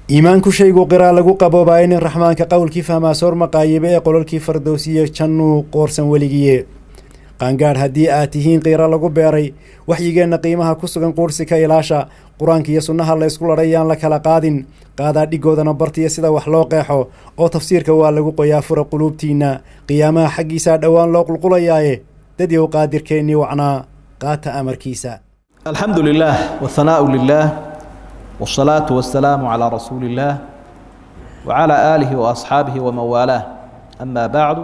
Iimaanku shaygu qiraa lagu qaboobaaya, nin Raxmaanka qowlkii fahmaa soor maqaayibe ee qololkii Fardowsiye jannuu qoorsan weligiye. Qaangaadh haddii aad tihiin, qiiro lagu beeray waxyigeenna qiimaha ku sugan quursi ka ilaasha. Qur-aanka iyo sunnaha laysku ladhay yaan la kala qaadin, qaadaa dhigoodana bartiya sida wax loo qeexo oo tafsiirka waa lagu qoyaa. Fura quluubtiinna, qiyaamaha xaggiisaa dhowaan loo qulqulayaaye. Dadyow, Qaadirkeennii wacnaa qaata amarkiisa. الحمد لله والثناء لله والصلاة والسلام على رسول الله وعلى آله وأصحابه ومن والاه، أما بعد.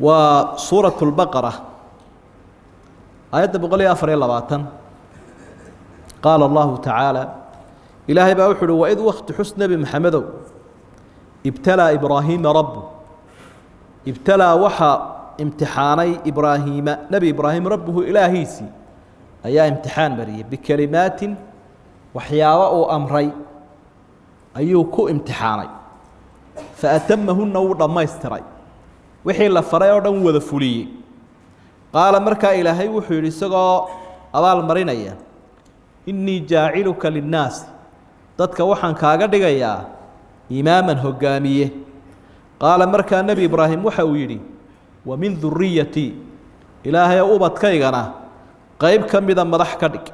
وسورة البقرة آية 124. قال الله تعالى، إلهي baa wuxu uhi: وإذ waqti xus, nebi Maxamedow, ابتلى إبراهيم ربه، ابتلى waxaa imtixaanay، إبراهيم nebi Ibraahim، ربه ilaahiisii ayaa imtixaan mariyey، بكلمات waxyaabo uu amray ayuu ku imtixaanay، فأتمهن wuu dhammaystiray, wixii la faray oo dhan wada fuliyey. قال markaa Ilaahay wuxuu yidhi, isagoo abaal marinaya: إني جاعلك للناس dadka waxaan kaaga dhigayaa، إماما hoggaamiye. قال markaa nebi Ibraahim waxa uu yidhi: ومن ذريتي Ilaahay ubadkaygana qayb ka mida madax ka dhig.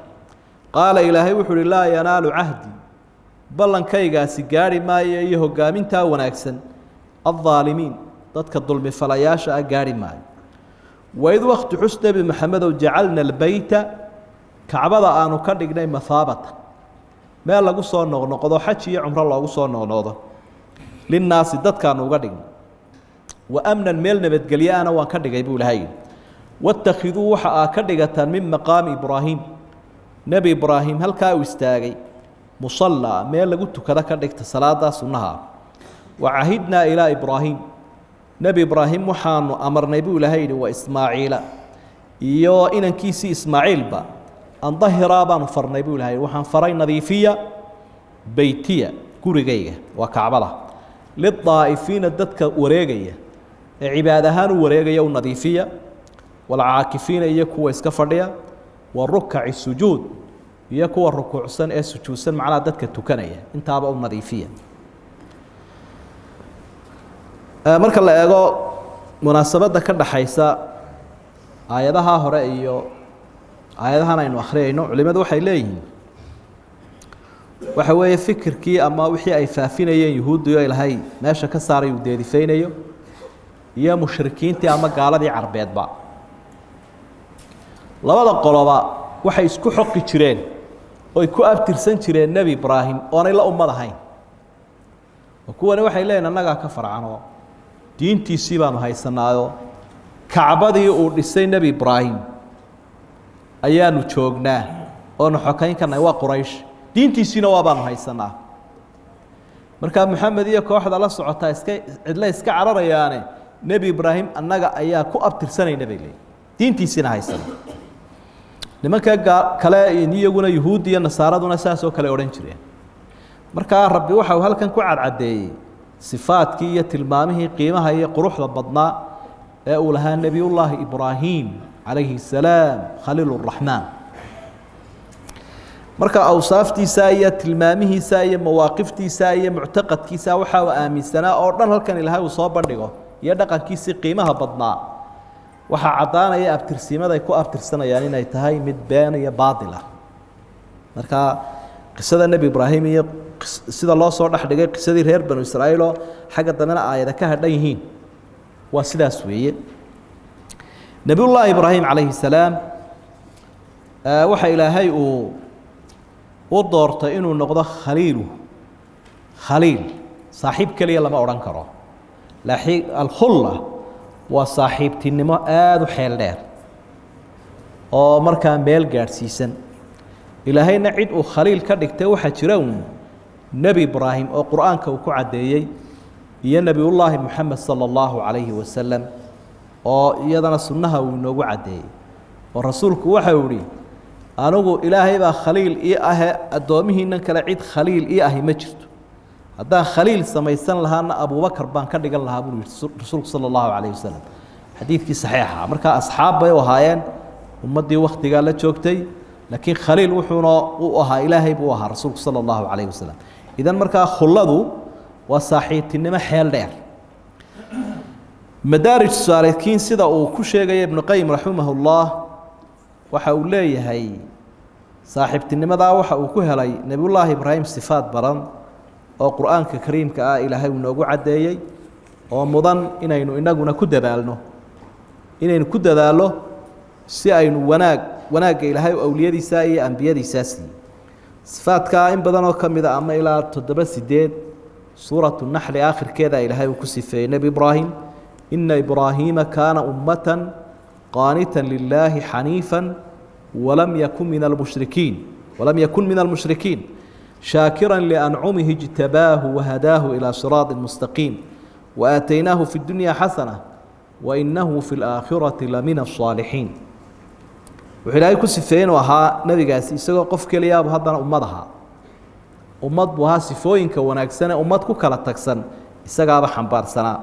قال Ilaahay wuxuu uhi: لا ينال عهدي ballankaygaasi gaadhi maayo iyo hoggaamintaa wanaagsan، الظالمين dadka dulmi falayaasha ah gaadhi maayo. وإذ waqti xus, nebi Maxamedow, جعلنا البيت kacbada aanu ka dhignay، مثابة meel lagu soo noqnoqdo, xaj iyo cumro loogu soo noqnoqdo، للناس dadkaanu uga dhignay، وأمنا meel nabadgelye ana waan ka dhigay buu Ilahay. واتخذوا waxa aa ka dhigataan، من مقام إبراهيم nebi Ibraahim halkaa uu istaagay، مصلى meel lagu tukado ka dhigta salaadaa sunnaha. وعهدنا إلى إبراهيم nebi Ibraahim waxaanu amarnay buu Ilaahay yidhi، وإسماعيل iyo inankiisii Ismaaciilba، أن طهرا baanu farnay buu Ilahay, waxaan faray, nadiifiya، بيتي gurigayga waa Kacbada، للطائفين dadka wareegaya ee cibaad ahaan u wareegaya u nadiifiya، والعاكفين iyo kuwa iska fadhiya، والركع السجود iyo kuwa rukuucsan ee sujuudsan, macnaha dadka tukanaya, intaaba u nadiifiya. Marka la eego munaasabadda ka dhaxaysa aayadaha hore iyo aayadahan aynu akhriyayno, culimadu waxay leeyihiin waxa weeye fikirkii ama wixii ay faafinayeen yuhuuddu Ilaahay meesha ka saaray uu deedifeynayo, iyo mushrikiintii ama gaaladii Carbeedba. Labada qoloba waxay isku xoqi jireen oy ku abtirsan jireen nebi Ibraahim oonay la ummad ahayn, oo kuwani waxay leeyihin annagaa ka farcanoo diintiisii baanu haysanaayo, Kacbadii uu dhisay nebi Ibraahim ayaanu joognaa oonu xokayn karnay, waa Quraysh, diintiisiina waa baanu haysanaa. Markaa Maxamed iyo kooxda la socotaa iska cidle iska cararayaane, nebi Ibraahim annaga ayaa ku abtirsanayna bay leeyihin, diintiisiina haysana. Nimanka kale iyaguna yuhuud iyo nasaaraduna saas oo kale odhan jireen. Markaa Rabbi waxa uu halkan ku cadcadeeyey sifaadkii iyo tilmaamihii qiimaha iyo quruxda badnaa ee uu lahaa nebiyullaahi Ibraahim calayhi salaam, خليل الرحمن. Marka awsaaftiisa iyo tilmaamihiisa iyo mawaaqiftiisa iyo muctaqadkiisa waxa uu aaminsanaa oo dhan halkan Ilaahay uu soo bandhigo, iyo dhaqankiisii qiimaha badnaa, waxaa caddaanaya abtirsiimaday ku abtirsanayaan inay tahay mid been iyo baatil ah. Marka qisada nebi Ibraahim iyo sida loo soo dhex dhigay qisadii reer Banu Israa'iil oo xagga dambena aayada ka hadhan yihiin, waa sidaas weeye. Nebiyullaahi Ibraahim calayhi salaam waxa Ilaahay uu u doortay inuu noqdo khaliilu. Khaliil saaxiib keliya lama odhan karo. الخلة waa saaxiibtinimo aada u xeel dheer oo markaa meel gaadhsiisan. Ilaahayna cid uu khaliil ka dhigtay waxaa jira uun nebi Ibraahim oo Qur-aanka uu ku caddeeyey, iyo nebiyullaahi Moxamed sala allahu calayhi wasalam oo iyadana sunnaha uu inoogu caddeeyey, oo rasuulku waxau ihi: "Anigu Ilaahay baa khaliil ii ahe, addoomihiinan kale cid khaliil ii ahi ma jirto. Haddaan khaliil samaysan lahaana Abubakar baan ka dhigan lahaa," buu yihi rasuulku sala allahu calayh wasalam, xadiidkii saxiixa. Markaa asxaab bay u ahaayeen ummaddii wakhtigaa la joogtay, laakiin khaliil wuxuuna u ahaa Ilaahay buu ahaa rasuulku sala allahu calayhi wasalam. Idan markaa khulladu waa saaxiibtinimo xeel dheer. Madaarij saalikiin sida uu ku sheegaya Ibnu Qayim raximahullah, waxa uu leeyahay saaxiibtinimadaa waxa uu ku helay Nebiyullaahi Ibraahim sifaad badan oo Qur-aanka kariimka ah Ilaahay uu noogu caddeeyey, oo mudan inaynu inaguna ku dadaalno, inaynu ku dadaallo si aynu wanaag wanaagga Ilaahay awliyadiisaa iyo ambiyadiisaa siiyey. Sifaadkaa in badan oo ka mid a ama ilaa 7, 8, Suuratu Naxli aakhirkeeda Ilaahay uu ku sifeeyey Nebi Ibraahim: ina Ibraahiima kaana ummatan qaanitan lilaahi xaniifa walam yakun min almushrikiin, walam yakun min almushrikiin, shaakira liancumihi, ijtabaahu wahadaahu ilaa siraadi mustaqiim, waaataynaahu fi dunya xasana wainahu fi laakhirati lamina asaalixiin. Wuxuu Ilaahay ku sifeeyey inuu ahaa nebigaasi isagoo qof keliyaabu haddana ummad ahaa, ummad buu ahaa. Sifooyinka wanaagsane ummad ku kala tagsan isagaaba xambaarsanaa.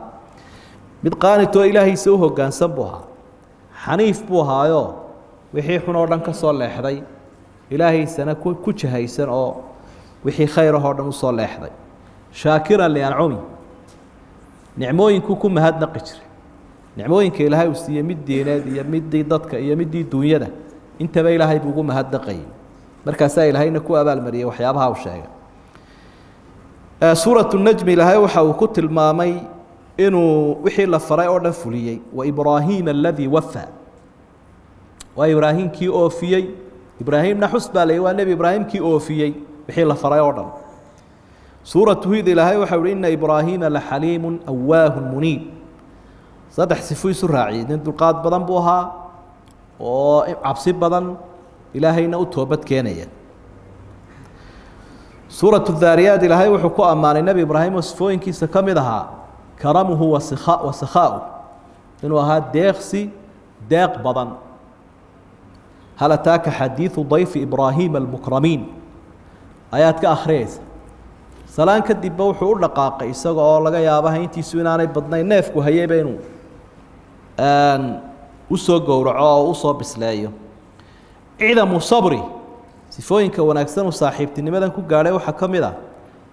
Mid qaanitoo Ilaahiisa u hoggaansan buu ahaa, xaniif buu ahaayo wixii xun oo dhan ka soo leexday, Ilaahaysana ku jahaysan oo wixii khayr ahoo dhan usoo leexday. Shaakiran liancumi, nicmooyinkuu ku mahadnaqi jiray, nicmooyinka Ilaahay uu siiyey, mid diineed iyo midii dadka iyo midii duunyada intaba Ilaahay buu ugu mahadnaqayay. Markaasaa Ilaahayna ku abaalmariyey waxyaabaha uu sheegay. Suuratu Najmi Ilaahay waxa uu ku tilmaamay inuu wixii la faray oo dhan fuliyey: waibraahiima aladii wafa, waa Ibraahimkii oofiyey. Ibraahimna xus baa la waa Nebi Ibraahimkii oofiyey wixii la faray oo dhan. Suuratu Hud Ilaahay waxau uhi: ina Ibraahiima laxaliimu awaahu muniib. Saddex sifuu isu raaciyey: nin dulqaad badan buu ahaa oo cabsi badan, Ilaahayna u toobad keenaya. Suuratu Daariyaat Ilaahay wuxuu ku ammaanay Nebi Ibraahim oo sifooyinkiisa ka mid ahaa karamuhu wasikha wasakhaa'u, inuu ahaa deeqsi, deeq badan. Hal ataaka xadiidu dayfi Ibraahiima almukramiin ayaad ka akhriyeysa. Salaan kadibba wuxuu u dhaqaaqay isaga oo laga yaaba hayntiisu inaanay badnayn, neefku hayeyba inuu usoo gowraco oo usoo bisleeyo. Cidamu sabri, sifooyinka wanaagsan uu saaxiibtinimadan ku gaadhay waxaa ka mid ah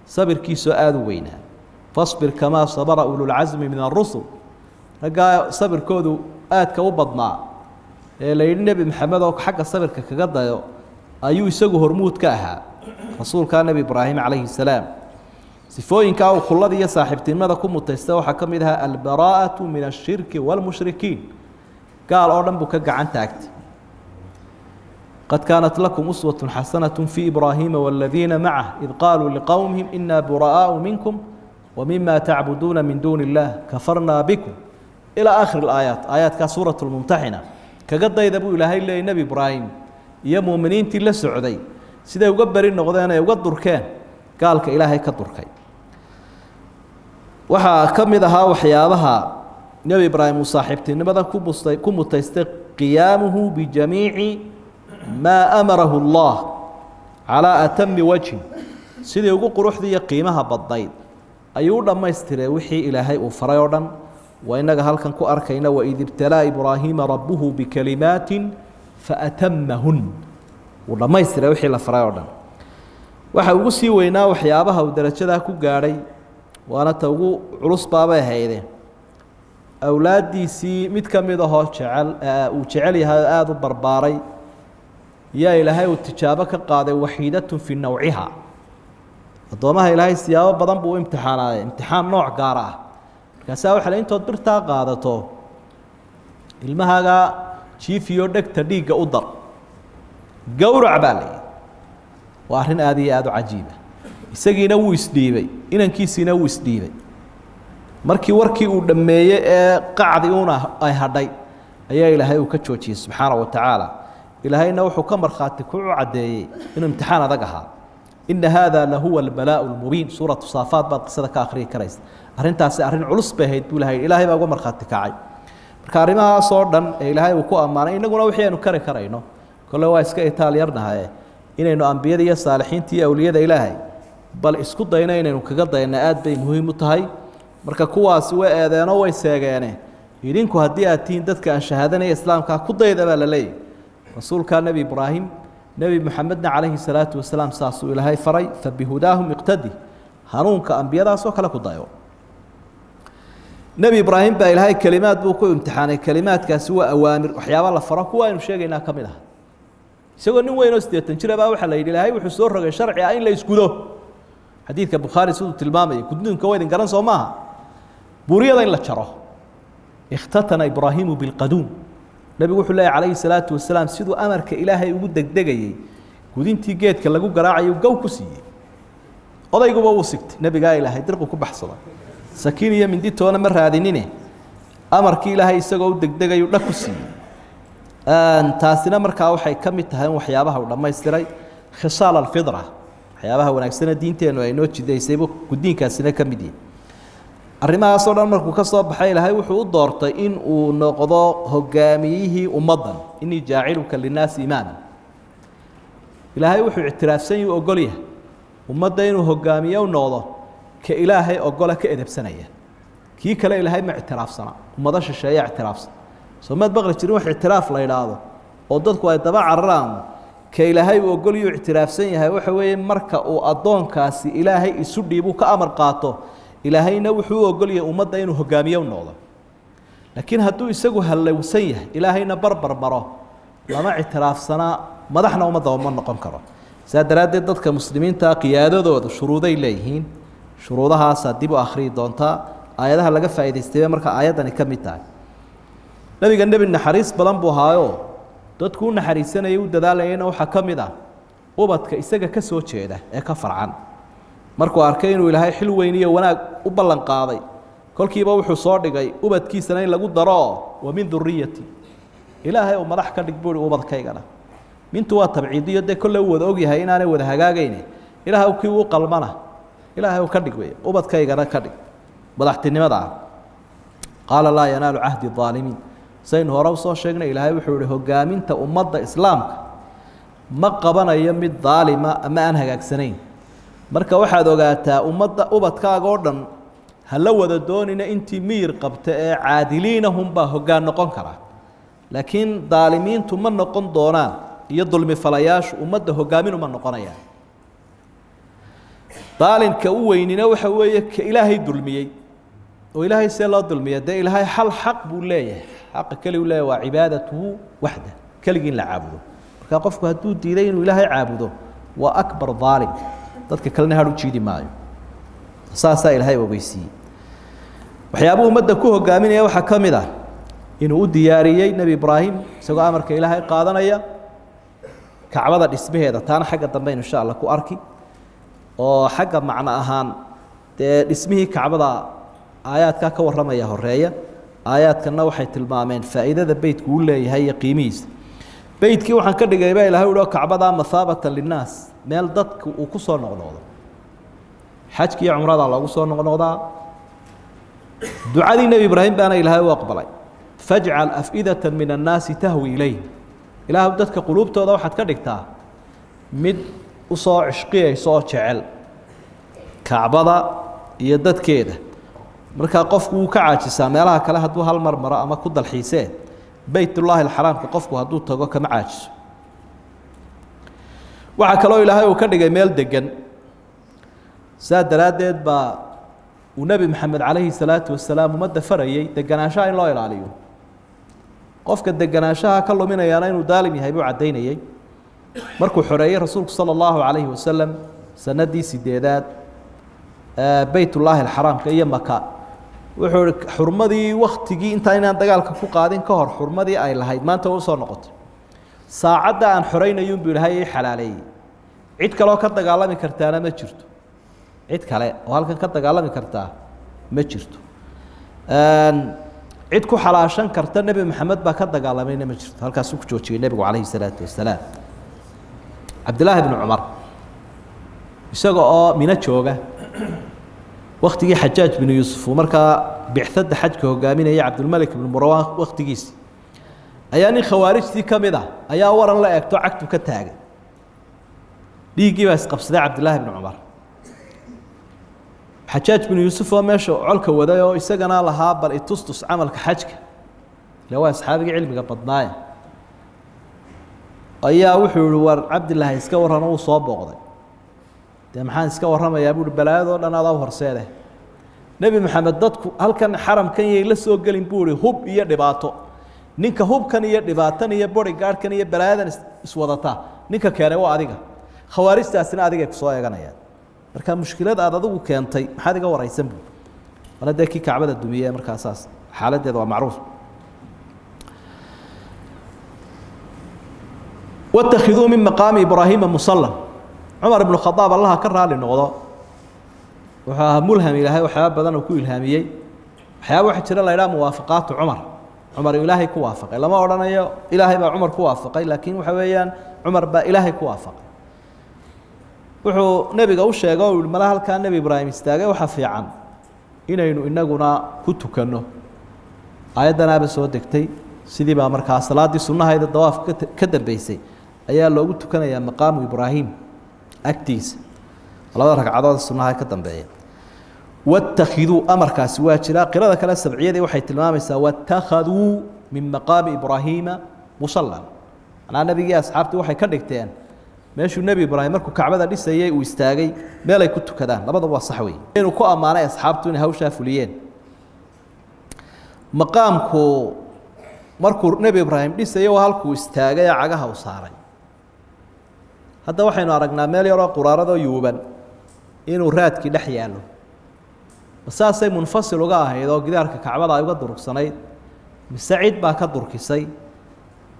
sabirkiisoo aada u weynaa: fasbir kamaa sabara ululcasmi min arusul. Raggaa sabirkoodu aadka u badnaa ee la yidhi Nebi Maxamed oo xagga sabirka kaga dayo ayuu isagu hormuud ka ahaa, rasuulkaa Nebi Ibraahim calayhi salaam. Sifooyinkaa uu khullada iyo saaxiibtinimada ku mutaysta waxaa ka mid ahaa albaraa'atu min ashirki waalmushrikiin, gaal oo dhan buu ka gacan taagtay. Qad kaanat lakum uswaة xasanaة fii Ibraahiima wاladiina macah id qaaluu liqowmihim ina bura'aau minkum wmima tacbuduuna min duuni اllah kafarnaa bikum, ilaa aakhir aayaat, aayaadkaa Suurat Lmumtaxina kaga dayda buu Ilaahay leeyay. Nebi Ibraahim iyo muuminiintii la socday siday uga beri noqdeen ee uga durkeen gaalka Ilaahay ka durkay. Waxaa ka mid ahaa waxyaabaha Nebi Ibraahim uu saaxiibtinimadan ku mustay ku mutaystay qiyaamuhu bijamiici maa amarahu Allah calaa atami wajhin, sidii ugu quruxdii iyo qiimaha badnayd ayuu u dhammaystiray wixii Ilaahay uu faray oo dhan. Waa inaga halkan ku arkayna: waid ibtalaa Ibraahiima rabbuhu bikalimaatin faatamahun. Wuu dhammaystiray wixii la faray oo dhan. Waxa ugu sii weynaa waxyaabaha uu darajadaa ku gaadhay, waana ta ugu culus baabay hayde, awlaaddiisii mid ka mid ahoo jecel uu jecel yahay oo aada u barbaaray yaa Ilaahay uu tijaabo ka qaaday, waxiidatun fii nawciha. Addoomaha Ilaahay siyaabo badan buu u imtixaanaayay, imtixaan nooc gaara ah. Markaasaa waxa la intood birtaa qaadato ilmahaagaa jiifiyo dhegta dhiigga u dar, gowrac baa la yidhi. Waa arrin aada iyo aada u cajiiba. Isagiina wuu isdhiibay, inankiisiina wuu isdhiibay. Markii warkii uu dhammeeyey ee qacdi uuna ay hadhay ayaa Ilaahay uu ka joojiyey subxaana wa tacaala. Ilaahayna wuxuu ka markhaati ku caddeeyey inuu imtixaan adag ahaa: ina haada lahuwa albalaau lmubiin. Suuratu Saafaat baad qisada ka akhriyi karaysa. Arrintaasi arrin culus bay ahayd buu Ilahay, Ilaahay baa uga markhaati kacay. Marka arrimahaas oo dhan ee Ilaahay uu ku ammaanay, innaguna wixii aynu kari karayno kolle waa iska itaal yarnahaye, inaynu ambiyada iyo saalixiinta iyo awliyada Ilaahay bal isku dayno inaynu kaga dayno aad bay muhiim u tahay. Marka kuwaasi way eedeenoo way seegeene, idinku haddii aad tihiin dadka aan shahaadanaya islaamkaa ku dayda baa la leeyahy rasuulkaa Nebi Ibraahim. Nebi Moxamedna calayhi salaatu wasalaam saasuu Ilaahay faray: fabihudaahum iqtadi. Hanuunka ambiyadaasoo kale ku dayo. Nebi Ibraahim baa Ilaahay kelimaad buu ku imtixaanay. Kelimaadkaasi waa awaamir, waxyaaba la faro, kuwa aynu sheegaynaa ka mid ah. Isagoo nin weyn oo 80 jira baa waxaa la yidhi Ilaahay wuxuu soo rogay sharci ah in la isgudo. Xadiidka Bukhaari siduu tilmaamaya, gudniinka waa idin garan soo maaha, buuriyada in la jaro. Ikhtatana Ibraahimu bilqaduum. Nebigu wuxuu leeyahy calayhi salaatu wasalaam, siduu amarka Ilaahay ugu degdegayey, gudintii geedka lagu garaacayo gow ku siiyey. Odayguba wuu sigtay, nebigaa Ilaahay dirqu ku baxsaday, sakiin iyo minditoona ma raadinine, amarkii Ilaahay isagoo u degdegayu dhag ku siiyey. Taasina markaa waxay ka mid tahay in waxyaabaha uu dhammaystiray khisaal alfidra, waxyaabaha wanaagsane diinteennu ay noo jidaysaybu guddiinkaasina ka mid yihi. Arrimahaasoo dhan markuu ka soo baxay, Ilaahay wuxuu u doortay in uu noqdo hogaamiyihii ummaddan. Inii jaaciluka linnaasi imaama. Ilaahay wuxuu ictiraafsan yahi, ogol yahay ummadda inuu hogaamiye u noqdo ka Ilaahay ogola, ka edebsanaya. Kii kale Ilaahay ma ictiraafsana, ummado shisheeya ictiraafsan. Soo maad maqli jirin wax ictiraaf la idhaahdo oo dadku ay daba cararaan? Ka Ilaahay uu ogoliyuu ictiraafsan yahay waxa weeye marka uu addoonkaasi Ilaahay isu dhiibuu ka amar qaato, Ilaahayna wuxuu u ogol yahay ummadda inuu hogaamiye u noqdo. Laakiin hadduu isagu hallowsan yahay, Ilaahayna barbar maro, lama ictiraafsanaa, madaxna ummadda ma noqon karo. Saa daraaddeed dadka muslimiinta qiyaadadooda shuruuday leeyihiin, shuruudahaasaa dib u akhriyi doontaa. Aayadaha laga faa'idaystay bay marka aayaddani ka mid tahay. Nebiga nebi naxariis badan buu ahaayo, dadku u naxariisanayay, u dadaalayayna. Waxaa ka mid ah ubadka isaga ka soo jeeda ee ka farcan. Markuu arkay inuu Ilaahay xil weyn iyo wanaag u ballan qaaday, kolkiiba wuxuu soo dhigay ubadkiisana in lagu daro. Wa min duriyati, Ilaahay uu madax ka dhig buui ubadkaygana. Mintu waa tabciidiyo, dee kolle uu wada ogyahay inaanay wada hagaagayne. Ilaah kii u qalmana Ilaahay uu ka dhig wey, ubadkaygana ka dhig madaxtinimada ah. Qaala laa yanaalu cahdi aalimiin. Saynu hore usoo sheegnay, Ilaahay wuxuu ihi hogaaminta ummadda islaamka ma qabanayo mid daalima ama aan hagaagsanayn. Marka waxaad ogaataa, ummadda ubadkaaga oo dhan hala wada doonina, intii miyir qabta ee caadiliinahunbaa hoggaan noqon kara, laakiin daalimiintu ma noqon doonaan iyo dulmi falayaashu ummadda hoggaamin uma noqonayaan. Daalimka u weynina waxa weeye ka Ilaahay dulmiyey. Oo Ilaahay see loo dulmiya? Dee Ilaahay hal xaq buu leeyahay, xaqa keli u leeyahay waa cibaadatuhu waxda, keligii in la caabudo. Marka qofku hadduu diiday inuu Ilaahay caabudo, waa akbar daalim, dadka kalena har u jiidi maayo. Saasaa Ilaahay ogeysiiyey. Waxyaabuhu ummadda ku hogaaminaya waxaa ka mid ah inuu u diyaariyey Nebi Ibraahim, isagoo amarka Ilaahay qaadanaya, Kacbada dhismaheeda. Taana xagga dambe aynu insha Allah ku arki, oo xagga macno ahaan dee dhismihii Kacbada aayaadkaa ka warramaya horeeya. Aayaadkanna waxay tilmaameen faa'iidada beytku uu leeyahay iyo qiimihiisa. Beytkii waxaan ka dhigay baa Ilahay uhi oo Kacbadaa mathaabatan linnaas, meel dadku uu ku soo noqnoqdo. Xajki iyo cumrada loogu soo noqnoqdaa. Ducadii Nebi Ibraahim baana Ilaahay u aqbalay. Fajcal af'idata min annaasi tahwi ilayh. Ilaahw dadka quluubtooda waxaad ka dhigtaa mid usoo cishqiyaysa oo jecel Kacbada iyo dadkeeda. Markaa qofku wuu ka caajisaa meelaha kale hadduu hal mar maro ama ku dalxiisee, Beytullaahi alxaraamka qofku hadduu tago kama caajiso. Waxaa kaloo Ilaahay uu ka dhigay meel degan. Saa daraaddeed baa uu Nebi Maxamed calayhi salaatu wasalaam ummadda farayey deganaanshaha in loo ilaaliyo. Qofka deganaanshaha ka luminayaana inuu daalim yahay buu caddaynayey. Markuu xoreeyey rasuulku sala allahu calayhi wasalam sanadii 8aad Beytullaahi alxaraamka iyo Maka, wuxuu ihi xurmadii waktigii intaa inaan dagaalka ku qaadin ka hor xurmadii ay lahayd maanta usoo noqotay. Saacadda aan xoreynayuunbuu Ilaahay ii xalaaleeyey. Cid kaleoo ka dagaalami kartaana ma jirto, cid kale oo halkan ka dagaalami kartaa ma jirto, cid ku xalaashan karta Nebi Maxamed baa ka dagaalamayna ma jirto. Halkaasuu ku joojiyey nebigu calayhi salaatu wasalaam. Cabdillaahi bnu Cumar isaga oo Mino jooga waktigii Xajaaj binu Yuusuf uu markaa bicadda xajka hogaaminaya, Cabdulmalik ibnu Marwaan waktigiisi, ayaa nin khawaarijtii ka mid ah ayaa waran la eegto, cagtu ka taagay, dhiiggii baa isqabsaday. Cabdillaahi bnu Cumar, Xajaaj binu Yuusuf oo meesha colka waday oo isagana lahaa bal itustus camalka xajka, ila waa asxaabigii cilmiga badnaaye, ayaa wuxuu yihi war Cabdillaahi iska warran. Uu soo booqday. Dee maxaan iska warramayaa buuhi, balaayadoo dhan adaa u horseede. Nebi Maxamed dadku halkan xaramkan yay la soo gelin buu ihi hub iyo dhibaato. Ninka hubkan iyo dhibaatan iyo bodyguardkan iyo balaayadan iswadataa ninka keenay waa adiga, khawaarijtaasina adigay kusoo eeganayaan. Marka mushkilad aad adigu keentay maxaad iga waraysan buui. Mana dee kii kacbada dumiye, markaa saas xaaladdeeda waa macruuf. Wاtakiduu min maqaami ibraahiima musalan. Cumar ibnu khadaab, allaha ka raali noqdo, wuxuu ahaa mulham, ilaahay waxyaaba badan uu ku ilhaamiyey. Waxyaaba waxaa jira la idhaha muwaafaqaatu cumar, cumar ilaahay ku waafaqay. Lama odhanayo ilaahay baa cumar ku waafaqay, laakiin waxa weeyaan cumar baa ilaahay ku waafaqay. Wuxuu nebiga u sheegay o yihi, mala halkaa nebi Ibraahim istaagay waxa fiican inaynu inaguna ku tukanno. Aayaddanaaba soo degtay. Sidii baa markaa salaaddii sunnahayda dawaafka ka dambeysay ayaa loogu tukanayaa maqaamu Ibraahim agtiisa, labada ragcadood sunnaha ka dambeeya. Watakiduu amarkaasi waa jiraa. Qirada kale sabciyadii waxay tilmaamaysaa watakhaduu min maqaami Ibraahiima musallan. Manaa nebigii asxaabtii waxay ka dhigteen meeshuu nebi Ibraahim markuu kacbada dhisayey uu istaagay meel ay ku tukadaan. Labadaba waa sax wey. Inuu ku ammaanay asxaabtu inay hawshaa fuliyeen. Maqaamku markuu nebi Ibraahim dhisayay waa halkuu istaagay ee cagaha u saaray. Hadda waxaynu aragnaa meel yaroo quraaradoo yuuban inuu raadkii dhex yaallo. Saasay munfasil uga ahayd oo gidaarka kacbada ay uga durugsanayd, mise cid baa ka durkisay?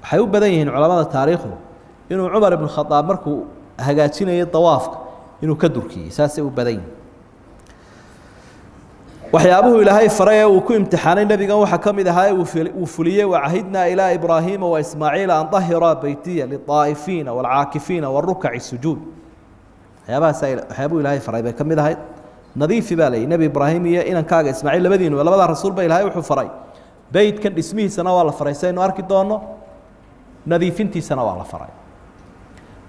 Waxay u badan yihiin culamada taariikhdu inuu Cumar ibnu Khadaab markuu hagaajinayay dawaafka inuu ka durkiyey. Saasay u badan yihiin. Waxyaabuhu ilaahay faray ee uu ku imtixaanay nebigan waxaa ka mid ahaa uu fuliyey: wacahidnaa ilaa Ibraahiima wa Ismaaciila an dahira beytiya liaa'ifiina waalcaakifiina warukaci sujuud. Waxyaabahaas waxyaabuhu ilaahay faray bay ka mid ahayd. Nadiifi baa layihi nebi Ibraahim iyo inankaaga Ismaaciil, labadiinuba, labadaa rasuul ba ilaahay wuxuu faray beytkan dhismihiisana waa la faray, saynu arki doonno, nadiifintiisana waa la faray.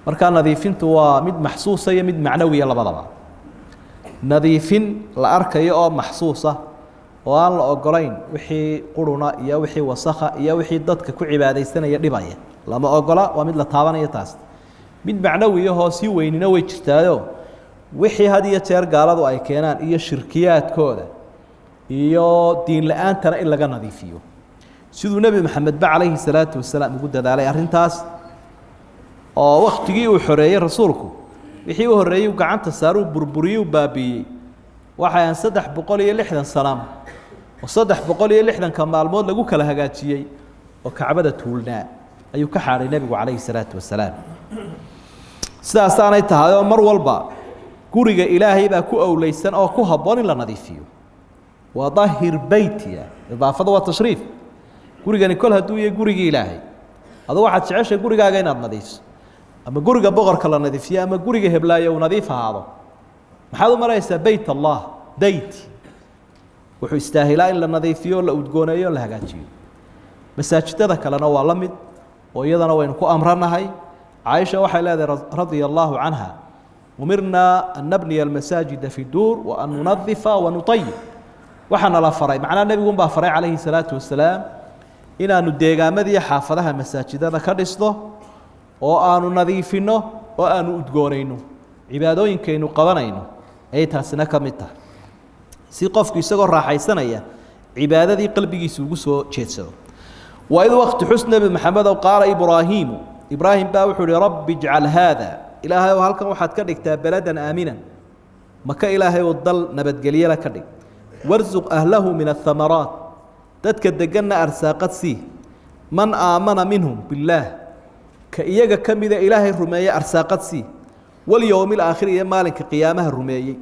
Markaa nadiifintu waa mid maxsuusa iyo mid macnawiya labadaba. Nadiifin la arkayo oo maxsuusa oo aan la ogolayn wixii quruna iyo wixii wasakha iyo wixii dadka ku cibaadaysanaya dhibaya lama ogola, waa mid la taabanaya taas. Mid macnawiyahoo sii weynina way jirtaayo, wixii had iyo jeer gaaladu ay keenaan iyo shirkiyaadkooda iyo diin la-aantana in laga nadiifiyo, siduu nebi Maxamedba calayhi salaatu wasalaam ugu dadaalay arrintaas. Oo waktigii uu xoreeyey rasuulku, wixii u horreeyey u gacanta saaruu burburiyey u baabiiyey waxay ahaan 360 sanam oo 360-ka maalmood lagu kala hagaajiyey oo kacbada tuulnaa ayuu ka xaadhay nebigu calayhi salaatu wasalaam. Sidaasaanay tahay oo mar walba guriga ilaahay baa ku owleysan oo ku habboon in la nadiifiyo. Waa dahir beytiya, idaafada waa tashriif. Gurigani kol hadduu yahay gurigii ilaahay, aduu waxaad jeceshay gurigaaga inaad nadiifiso, ama guriga boqorka la nadiifiyo, ama guriga heblaayo uu nadiif ahaado, maxaad u maraysaa beyt Allah? Beyt wuxuu istaahilaa in la nadiifiyo, la udgooneeyo, la hagaajiyo. Masaajidada kalena waa la mid oo iyadana waynu ku amranahay. Caaisha waxay leedahay radia allaahu canha: umirnaa an nabniya almasaajida fi duur wa an nunadifa wa nutayib. Waxaana la faray, macnaa nebigunbaa faray calayhi salaatu wasalaam, inaanu deegaamadii xaafadaha masaajidada ka dhisno oo aanu nadiifinno oo aanu udgoonayno. Cibaadooyinkaynu qabanayno ayay taasina ka mid tahay, si qofku isagoo raaxaysanaya cibaadadii qalbigiisa ugu soo jeedsado. Waid waqti xus, nebi Maxamedow, qaala Ibraahiimu, Ibraahim baa wuxuu uhi: rabbi ijcal haada, ilaahay ow halkan waxaad ka dhigtaa beladan aaminan, maka ilaahay oo dal nabadgelyala ka dhig, warsuq ahlahu min athamaraat, dadka deganna arsaaqad sii, man aamana minhum billaah, ka iyaga ka mida ilaahay rumeeye arsaaqad sii, walyowmi alaakhir, iyo maalinka qiyaamaha rumeeyey.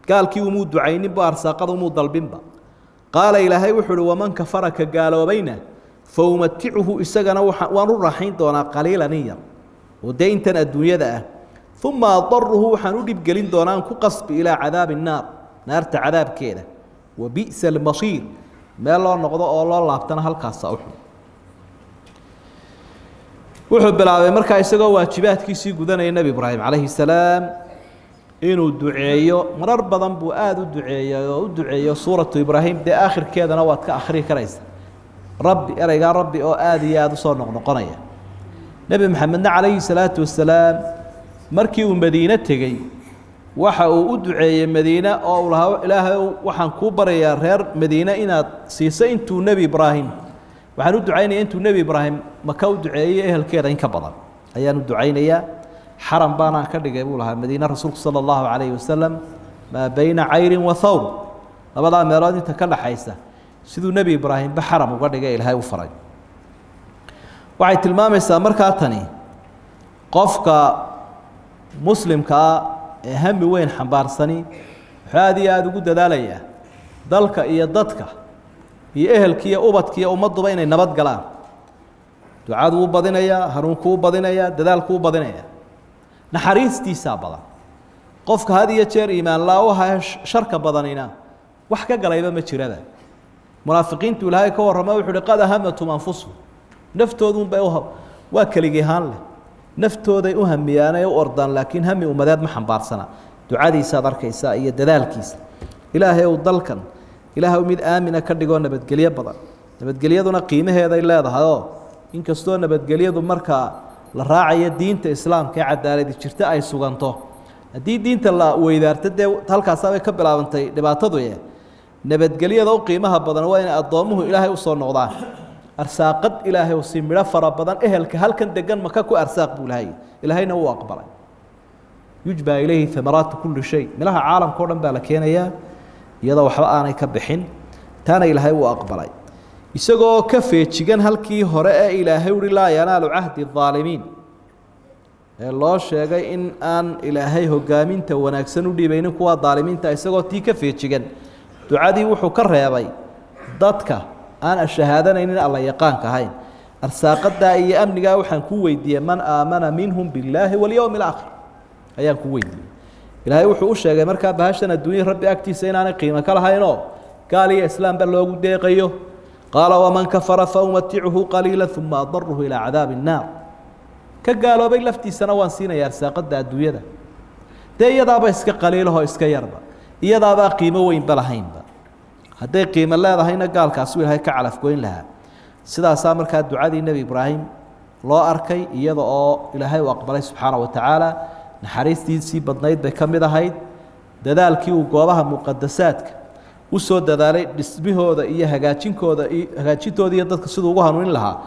Gaalkii umuu ducayninba, arsaaqada umuu dalbinba. Qaala ilaahay wuxuu uhi: waman kafara, ka gaaloobayna, fa umaticuhu, isagana waan u raaxayn doonaa qaliilan, in yar oo dee intan adduunyada ah, uma adaruhu, waxaan u dhibgelin doonaan ku qasbi, ilaa cadaabi innaar, naarta cadaabkeeda, wa bi'sa almasiir, meel loo noqdo oo loo laabtana halkaasa u xun. Wuxuu bilaabay markaa isagoo waajibaadkiisii gudanaya nebi Ibraahim calayhi salaam inuu duceeyo. Marar badan buu aada u duceeyey oo u duceeyo. Suuratu Ibraahim dee aakhirkeedana waad ka akhrii karaysa rabbi, ereygaa rabbi oo aada iyo aada usoo noqnoqonaya. Nebi Maxamedna calayhi salaatu wasalaam markii uu Madiine tegey Waxa uu u duceeyey Madiine oo uu lahaa: Ilaahay, waxaan kuu baryayaa reer Madiine inaad siiso intuu Nebi Ibraahim, waxaan u ducaynaya intuu Nebi Ibraahim Maka u duceeyey ehelkeeda in ka badan ayaan u ducaynayaa. Xaram baanaan ka dhigay, buu lahaa Madiine rasuulku sala allahu calayhi wasalam, maa bayna Cayrin wa Thawr, labadaa meelood inta ka dhaxaysa, siduu Nebi Ibraahimba xaram uga dhigay Ilaahay u faray. Waxay tilmaamaysaa markaa tani qofka muslimkaa ee hami weyn xambaarsani wuxuu aada iyo aada ugu dadaalayaa dalka iyo dadka iyo ehelka iyo ubadka iyo ummadduba inay nabad galaan. Ducaduu u badinayaa, hanuunkuu u badinayaa, dadaalkuu u badinayaa, naxariistiisaa badan. Qofka had iyo jeer iimaan laawaha sharka badanina wax ka galayba ma jiraba. Munaafiqiintu Ilaahay ka warrama, wuxu uhi: qad ahamatum anfusuhum, naftooduunbay waa keligii ahaan leh, naftooday u hamiyaanay u ordaan, laakiin hami ummadeed ma xambaarsana. Ducadiisaad arkaysaa iyo dadaalkiisa. Ilaahay ow, dalkan Ilaahay mid aamina ka dhigoo nabadgelyo badan. Nabadgelyaduna qiimaheeday leedahayoo, inkastoo nabadgelyadu markaa la raacayo diinta Islaamka ee cadaaladi jirta ay suganto, haddii diinta la weydaarto dee halkaasaabay ka bilaabantay dhibaatadu. E nabadgelyada u qiimaha badan waa inay addoommuhu Ilaahay usoo noqdaan. Arsaaqad Ilaahay si midho fara badan ehelka halkan degan Maka ku arsaaq, buu Ilahay. Ilaahayna wuu aqbalay. Yujbaa ilayhi amaraatu kulli shay, midhaha caalamka o dhan baa la keenayaa iyadoo waxba aanay ka bixin. Taana Ilaahay wuu aqbalay, isagoo ka feejigan halkii hore ee Ilaahay uhi: laa yanaalu cahdi الظaalimiin, ee loo sheegay in aan Ilaahay hogaaminta wanaagsan u dhiibaynin kuwa daalimiinta. Isagoo tii ka feejigan, ducadii wuxuu ka reebay dadka aan ashahaadanaynin, Alla yaqaanka ahayn. Arsaaqadaa iyo amnigaa waxaan ku weydiiyey man aamana minhum billaahi walyowmi alaakhir ayaan ku weydiiyey. Ilaahay wuxuu u sheegay markaa bahashan adduunya Rabbi agtiisa inaanay qiimo ka lahaynoo gaal iyo islaamba loogu deeqayo. Qaala: waman kafara faumatichu qaliila uma adaruhu ilaa cadaabi الnaar. Ka gaaloobay laftiisana waan siinaya arsaaqada adduunyada. Dee iyadaaba iska qaliilahoo iska yarba, iyadaabaa qiimo weynba lahaynba. Hadday qiimo leedahayna gaalkaasuu Ilaahay ka calafgoyn lahaa. Sidaasaa markaa ducadii Nebi Ibraahim loo arkay iyada oo Ilaahay uu aqbalay subxaana wa tacaala. Naxariistiisii badnayd bay ka mid ahayd dadaalkii uu goobaha muqadasaadka u soo dadaalay, dhismihooda iyo hagaajinkooda iyo hagaajintooda iyo dadka siduu ugu hanuunin lahaa.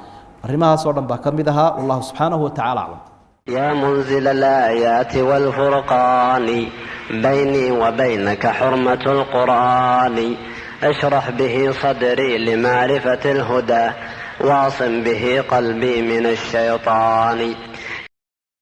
Arrimahaas oo dhan baa ka mid ahaa. Wallahu subxaanahu wa tacala aclam. يا منزل الآيات والفرقان، بيني وبينك حرمة القرآن. اشرح به صدري لمعرفة الهدى، واعصم به قلبي من الشيطان.